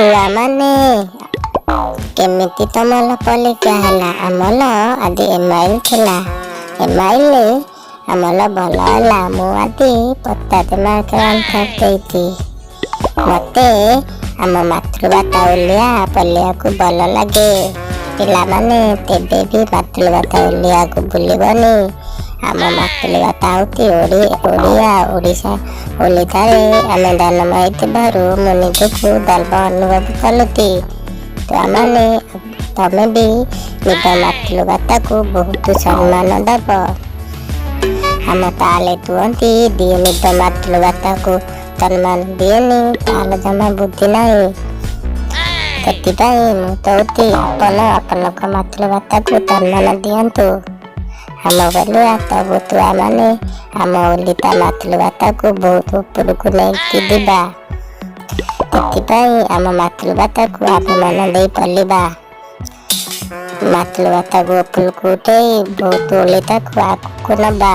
ତୁଆମାନେ କେମିତି ତମର ପରୀକ୍ଷା ହେଲା? ଆମର ଆଜି ଏମ୍ଆଇଏଲ୍ ଥିଲା। ଏମ୍ଆଇଏଲ୍ ଆମର ଭଲ ହେଲା। ମୁଁ ଆଜି 50 ମାର୍କ ଆନ୍ସର ଦେଇଛି। ମୋତେ ଆମ ମାତୃଭାଷା ଓଡ଼ିଆ ପଢ଼ିବାକୁ ଭଲ ଲାଗେ। ପିଲାମାନେ, ତେବେ ବି ମାତୃଭାଷା ଓଡ଼ିଆକୁ ଭୁଲିବନି। ଆମ ମାତୃଭାଷା ହେଉଛି ଓଡ଼ିଆ। ଓଡ଼ିଶା, ଓଡ଼ିଶାରେ ଆମେ ଜନ୍ମ ହେଇଥିବାରୁ ମୁଁ ନିଜକୁ ଗର୍ବ ଅନୁଭବ କରୁଛି। ତୁମେମାନେ, ତମେ ବି ନିଜ ମାତୃଭାଷାକୁ ବହୁତ ସମ୍ମାନ ଦେବ। ଆମ ତାହେଲେ କୁହନ୍ତି, ଯିଏ ନିଜ ମାତୃଭାଷାକୁ ସମ୍ମାନ ଦିଏନି, ତାର ଜମା ବୁଦ୍ଧି ନାହିଁ। ସେଥିପାଇଁ ମୁଁ କହୁଛି, ଆପଣ ଆପଣଙ୍କ ମାତୃଭାଷାକୁ ସମ୍ମାନ ଦିଅନ୍ତୁ। ଆମ ଭଳିଆ ସବୁ ଛୁଆମାନେ ଆମ ଓଡ଼ିଶା ମାତୃଭାଷାକୁ ବହୁତ ଉପରକୁ ନେଇକି ଯିବା। ସେଥିପାଇଁ ଆମ ମାତୃଭାଷାକୁ ଅଭିମାନ ଦେଇ ପଢ଼ିବା। ମାତୃଭାଷାକୁ ଉପରକୁ ଉଠେଇ ବହୁତ ଓଡ଼ିଶାକୁ ଆଗକୁ ନେବା।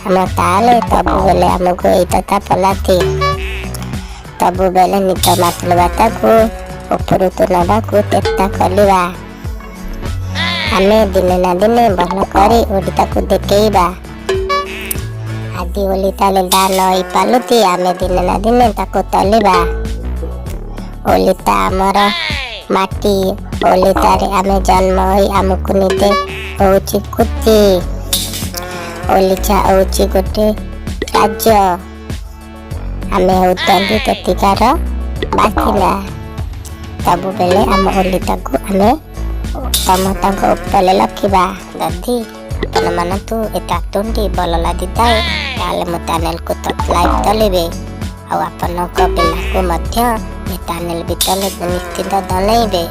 ଆମ ତାହେଲେ ସବୁବେଳେ ଆମକୁ ଏଇ କଥା ପଲାନ୍ତି, ସବୁବେଳେ ନିଜ ମାତୃଭାଷାକୁ ଉପରକୁ ନେବାକୁ ଚେଷ୍ଟା କରିବା। ଆମେ ଦିନେ ନା ଦିନେ ଭଲ କରି ଓଡ଼ିଶାକୁ ଦେଖେଇବା। ଆଜି ଓଡ଼ିଶାରେ ଯାହା ନ ହେଇପାରୁଛି, ଆମେ ଦିନେ ନା ଦିନେ ତାକୁ ତଳିବା। ଓଡ଼ିଶା ଆମର ମାଟି। ଓଡ଼ିଶାରେ ଆମେ ଜନ୍ମ ହୋଇ ଆମକୁ ନିଜେ ହେଉଛି ଖୁସି। ଓଡ଼ିଶା ହେଉଛି ଗୋଟେ ରାଜ୍ୟ। ଆମେ ହେଉଛନ୍ତି ସେଠିକାର ବାସିନ୍ଦା। ସବୁବେଳେ ଆମ ଓଡ଼ିଶାକୁ ଆମେ ସମସ୍ତଙ୍କ ଉପରେ ରଖିବା। ଯଦି ଆପଣମାନଙ୍କୁ ଏ କାର୍ଟୁନଟି ଭଲ ଲାଗିଥାଏ, ତାହେଲେ ମୋ ଚ୍ୟାନେଲକୁ ସବସ୍କ୍ରାଇବ୍ କରିବେ ଆଉ ଆପଣଙ୍କ ପିଲାଙ୍କୁ ମଧ୍ୟ ଏ ଚ୍ୟାନେଲ ବିଷୟରେ ନିଶ୍ଚିତ ଜଣାଇବେ।